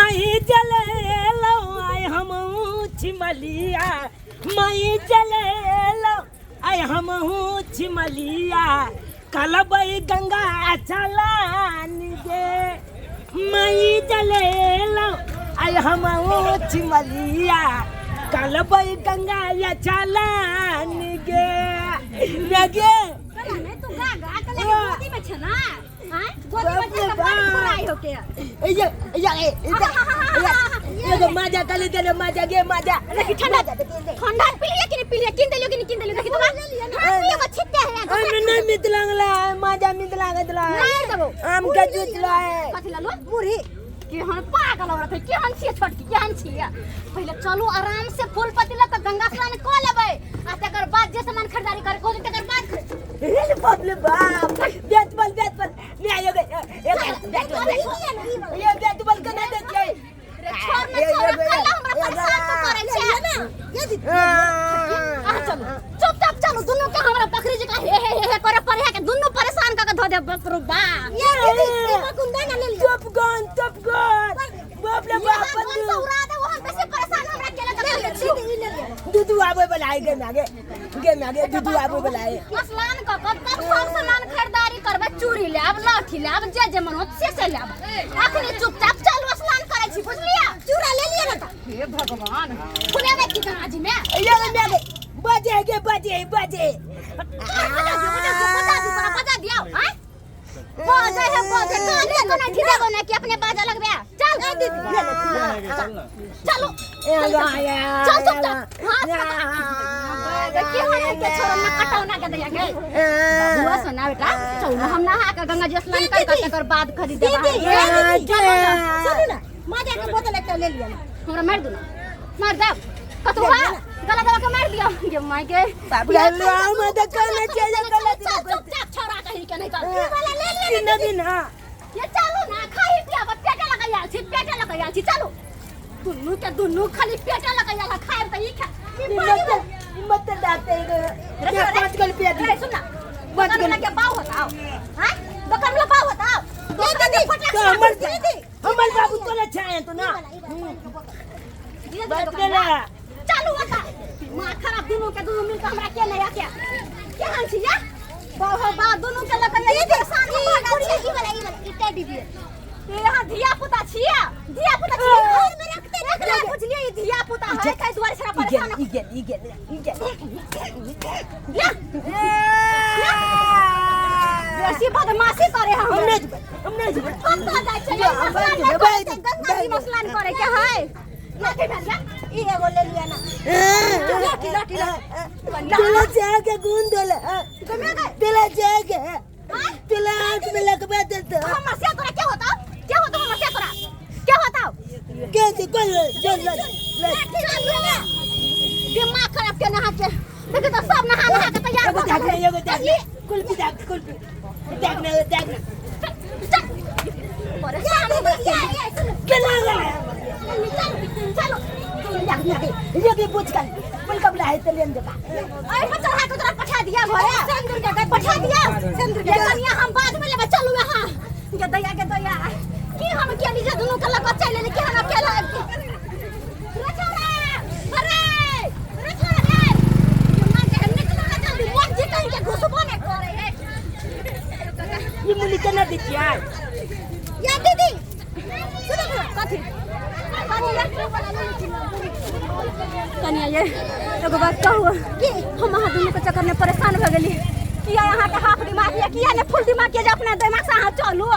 माई चले लो आय हम छिमलिया माई चले लो आय हम छिमलिया कलबई गंगा चलान गे माई चले लो आय हम छिमलिया कलबई गंगा चलान गे गे। बोला नहीं तू गा गा के लेके गोदी में छे ना हां गोदी में छे तो बड़ बुराई हो के। ये ये ये ये मजा कले दे मजा गे मजा। देखी ठंडा ठंडा पी लिया कि नहीं पी लिया, किन देलियो कि नहीं किन देलियो, देखी तो हां पियो को छित्ते है। हम नहीं मितलांगला मजा मितलांगला नहीं देबो। आम का जूस लाए। कथि लालो मुरही के हन पागल औरत है, के हन छिए छोटकी, के हन छिए। पहिले चलू आराम से फूल पत्ती लऽ के गंगा स्नान कऽ लेबै आ तकर बाद जे सामान खरीदारी करे के होतै तकर बाद रे बाप रे बाप, बैट बॉल बैट बॉल ले आयो गे, ए बैट बॉल ये बैट बॉल केना दै छियै? रे छोड़ ना छोड़, कल्ला हमरा परेशान तो करै छै आ। चलू चुपचाप चलू, दुनू के हमरा बकरी जकाँ हे हे हे हे करे पड़े है के दुनू परेशान कऽ के धऽ देब बाप रे बाप। टॉप गन टॉप गन बाप रे बाप। यहाँ गन से उड़ा दे वहाँ बेसी परेशान हमरा केला तऽ करै छी। दूधू आबै वाला है गे मागे गे मागे, दूधू आबै वाला है। स्नान कऽ कऽ तब सब सामान खरीदारी करबै, चूड़ी लेब, लहठी लेब, जे जे मन होत से से लेब। अखनी चुपचाप चलू, स्नान करै छी बुझलियै? चूड़ा ले लिअ ना तऽ। हे भगवान, फुलेबै की गंगा जी में? ये गे मागे बजे गे बजे बजे। बजा दियौ, बजा दियौ, बजा दियौ, तोरा बजा दियौ, आँय? बजे है बजे, काने को नहीं ठिदेबो ना कि अपने बाजा लगबे। चल चलो चल चुपचाप हाथ पकड़ के होने के छोरा ना कटाव ना के दैया के बुआ सुना बेटा, चल ना हम नहा के गंगा जी स्नान कर के तकर बाद खरीद देबा। सुनू ना, माजा के बोतल एकटा ले लिअ ना। हमरा मार दू ना, मार देब कतौ हा गला दबा के मार दियो गे माय के। चल चुपचाप छोरा कहीं के नहीं चल वाला ले लिअ ना। दिन हां ये चलू ना, खाई पियाब पेटे लगायल छी, पेटे लगायल छी। चलू दुनू के दुनू खाली पेटे लगायल है, खाएब तऽ ई खा। हिम्मत हिम्मत डालते रे पाँच गल पिया दी। रे सुन ना, पाँच दुकान गल वाला के बाऊ होताओ हां, दुकान वाला बाऊ होताओ दीदी, तो हमर हमर बाबू तोला छाए तो ना बात केला। चलू होता मां खराब, दुनू के दुनू मिलके हमरा के नहीं आके केहन छी या बाऊ हो बा, दुनू के लग के परेशान हो गेल छी। ई वाला ई वाला ई टेडी बियर। यहाँ धिया पुता छिया, धिया पुता छिया घर में रखते रख ले बुझलिए, ई धिया पुता है ताहि दुआरे सारा परेशान। ई गेल ई गेल ई गेल या बेसी बदमाशी करे हम। हम नहीं जेबै, हम नहीं जेबै। कतऽ जाइ छै? या, हम स्नान जेबै, नहि करै छै, बाइ गंगा जी में स्नान करे के है। लाठी भेल या ई एगो ले लिअ ना। लाठी लाठी लाठी तुला जाके गुण देला गमे गए तुला जाके तुला आंख में लगवा देता। हमर से तोरा क्या होता, क्या होता हमर से तोरा क्या होता? के दे कोई चल चल। लाठी लाठी दिमाग खराब के नहा के देखी तो सब नहा नहा के तैयार एगो भऽ देख गेल। ले, एगो देख ले, कुल्फी देख, कुल्फी देख ले, देख ले। चल परेशान हो गया। केना गे? चल चलो। ये के पूछ कर पुल कब लाए ते लेन देबा। अरे पर चढ़ा के तोरा पठा दिया घरे, सिंदूर के पठा दिया सिंदूर के कनिया हम बाद में लेबै। चलू यहाँ गे दैया गे दैया की हम के लीजे दुनू के लग चल ले के हम अकेला रे छोरा, अरे रे छोरा रे ये मां के निकलो ना जल्दी, मोर जी कहीं के घुसबो ने करे है। ये मुली केना दै छियै? या दीदी सुनू ना। कथी कथी कनिया ये एगो बात कहू की? हम अहाँ दुनू के चक्कर में परेशान भऽ गेली। किया अहाँके हाफ दिमाग यऽ, किया ने फुल दिमाग यऽ जे अपना दिमाग से अहाँ चलू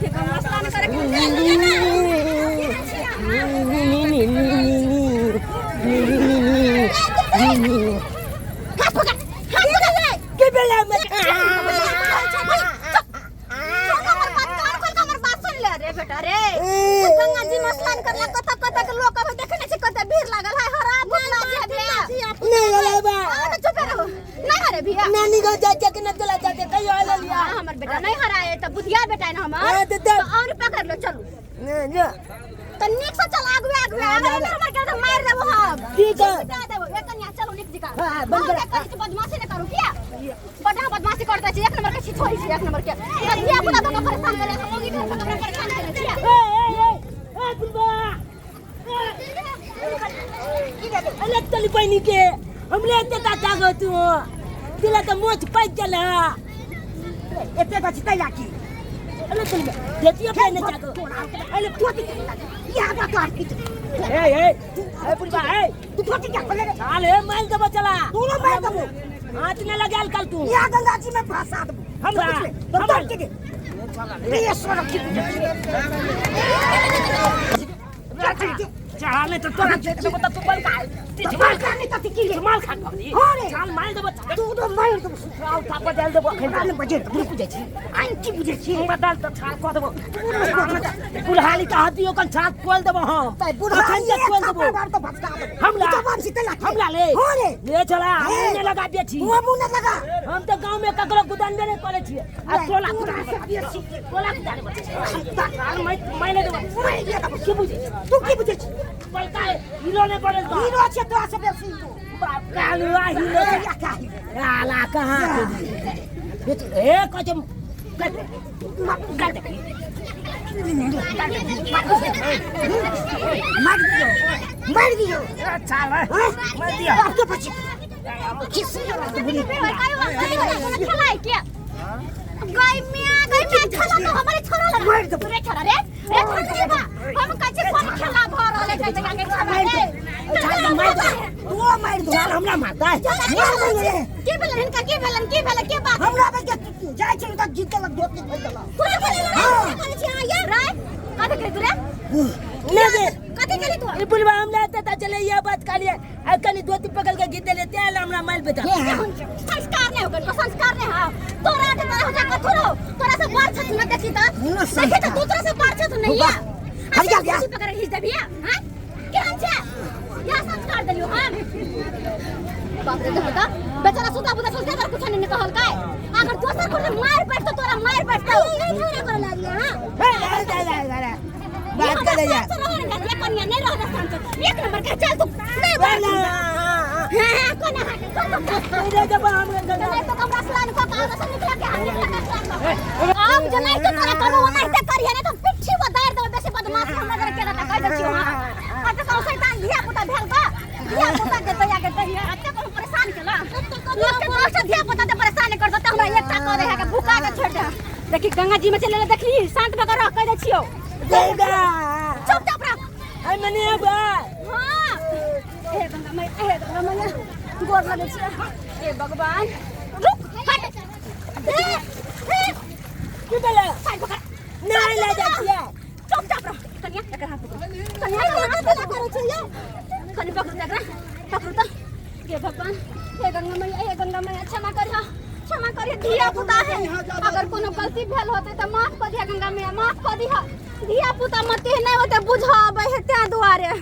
ठीक हम स्नान करे के हाथ पकड़, हाथ पकड़। के बेला में हमर बात कान खोल के हमर बात सुन ले रे बेटा रे। गंगा जी में स्नान करला कत कत के लोग अबै देखे नै छै, कत भीड़ लागल है, हरा भुतला जे भैया। नहीं वाला बा। हां त चुप रहो, नहीं हरे भैया। नानी गाँव जाते कि न चला जाते कहियो आले लिया। हाँ, हमर बेटा नहीं हराए त बुधिया बेटा है ना हमर। हाँ, तो तब। तो और पकड़ लो चलू। ना ना त नीक से चल आगुए आगुए, अगर एने हमर के त मार देबो हम। ठीक है। पिटा देबो। ए कन्या चलू नीक जकाँ। हाँ, बंद कर। हाँ, कहै छी बदमाशी नहि करू किया? बड्ड अहाँ बदमाशी करते छी, एक नंबर के छी छोरी छी, एक नंबर के। तऽ धिया पुता दऽ कऽ परेशान करै छै, मौगी घर पर कपड़ा परेशान करै छियै। ए ए ए ए बुलबा। बहिनी के हमरे एते ता गो तू दिला त मोच पाइक गेल है एते गछि तैला की अरे चल देखियो पहले जागो अरे धोती यहाँ का काट की ए ए ए बुढ़बा ए तू धोती क्या खोले रे चल ए मार देबो चला तू ना मार देबो हाथ न लगाल कल तू यहाँ गंगा जी में फंसा देबो हमरा तो तोड़ के दे ये सोना की चढ़ाले तो तोरा देबो त तू बल का माल खा नहीं तो की माल खा बबली हाँ रे। चल मार देबो तू तो मार देबो आउ थापा डाल देबो अखन हमरा ने बजे तू बुझै छी आइन की बुझै छी हमरा डाल त छाल कऽ देबो बुढ़ाली का हाथी ओकन छाल खोल देबो हम तै बुढ़ा अखन जे खोल देबो तो भसका देबो हमरा जवान छी तैला हमरा ले हाँ रे ले चला हम हे। ने लगा दे छी तू मुंह न लगा हम तो गांव में ककरो गुदानबे नहीं करे छियै आ टोला तू गुदान टोला गुदान छाल मैं मैं ले देबो मार दिया तब की बुझै छी तू की बुझै छी बलका हीरो नहीं पड़ल तो हीरो छै तोरा से बेसी हीरो बाप कालुआ हीरो छै। या का हीरो आला कहाँ के बेटी ए कहै कर दे कर दे मार दियो मार दियो चाल मार दियो अब तो बची किसी बुरी खेलाय के गई मिया गई मिया खेला तो हमारे छोरा लगा मार देबो। रे छोरा रे रे छोरा के बा हम कच्चे कोन खेला भ रहल है जगह के छोरा रे चल मार दे तू मार दो चल हमरा मारता है मार दो रे की भेलन हिनका की भेलन की भेलन के बात हमरा बस के जाय छलु त जीत लग धोती खोल देलक तोरा खेले रे करै छी हां यार रे कथि करै तू रे ले दे कथि केली तू ई बुढ़वा हमरा एते ता चले ये बात खाली आ कनी धोती पकड़ के घीच देले तेल हमरा मार बेटा संस्कार नहीं होकर संस्कार नहीं हाँ तोरा के तोरा हो जा कथु रहो तोरा से बार छत न देखी त ना देखी त तू तोरा से बार छत नहीं है हट जा, जा। पकड़ खींच देबी हां केहन छै या संस्कार देलियो हम बाप रे देखो त बेचारा सुता बुता संस्कार कर कुछ नहीं कहल काय अगर दोसर को मार बैठ तो तोरा मार बैठ तो नहीं झगड़ा करे लागी हां बात करे जा कन्या नहीं रह संत एक नंबर के चल तू नहीं बात हां हां कोना हां रे जब हमरा नहीं तो कमरा स्नान को काम से निकला के हाथ निकला के स्नान को आम जो नहीं तो तोरा करू नहीं ते करिए नहीं तो पिट्ठी वो दार दो बेसी बदमाशी हमरा जरा केला ता कह दै छियो हां आ त कहू शैतान धिया पुता भेल का धिया पुता के तैया के तैया अते कोनो परेशान केला लोग के दोस्त धिया पुता ते परेशान कर देता हमरा एकटा कह दे है के भूखा के छोड़ दे देखी गंगा जी में चले ले देखली शांत भकर रह कह दै छियो देगा चुपचाप रह आई मने अब हाँ हे गंगा मैया हे गंगा मैया गोर लगै छियै हे भगवान रुक हट ए, ए, की भेलै साइड पकड़ नहीं ले जाइ छियै चुपचाप रह कनिया एकर हाथ पकड़ कनिया एकर हाथ पकड़ करै छियै कनि पकड़ू त एकरा पकड़ू त हे भगवान हे गंगा मैया हे गंगा मैया क्षमा करिह क्षमा करिह धिया पुता है अगर कोनो गलती भेल होतै त माफ कऽ दिह गंगा मैया माफ कऽ दिह धिया पुता मते नहि होतै बुझाबै है तें दुआरे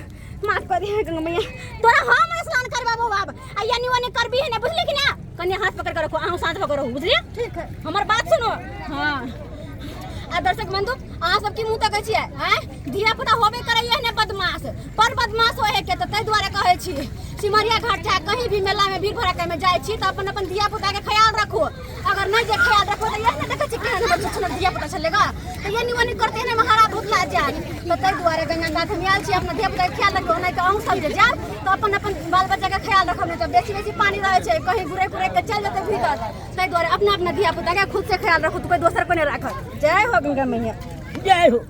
माफ कऽ दिह गंगा मैया तोरा हम स्नान करबाबो बाब आ यानी ओने करबी है ने बुझली कि ना कनिया हाथ पकड़ के रखो अहाँ शांत भऽ के रहू बुझलियै ठीक है हमर बात सुनो हाँ आ दर्शक बंधु अहाँ सब की मुँह तकै छियै आँय धिया पुता होबे करैया ने बदमाश पर बदमाश होय है के तऽ ताहि दुआरे कहै छी सिमरिया घाट चाहे कहीं भी मेला में भीड़ भड़ाका में जाइ छी तऽ अपन अपन धिया पुता के ख्याल रखू अगर नहीं जे ख्याल रखू तऽ इएह ने देखै छी केहन हमर छोट छोट धिया पुता छलै गा तऽ ये निवनी करते ने हरा भुतला जाय तऽ ताहि दुआरे गंगा घाट हम आयल छी अपना धिया पुता के ख्याल रखू नहि तऽ अहूँ सब जे जायब तऽ अपन अपन बाल बच्चा के ख्याल रखब नहि तऽ बेसी बेसी पानी रहै छै कहीं गुरै गुरै के चलि जेतै भीतर ताहि दुआरे अपना अपना धिया पुता के खुद से ख्याल रखू तऽ कोई दोसर को नहि राखत जय हो गंगा मैया जय हो।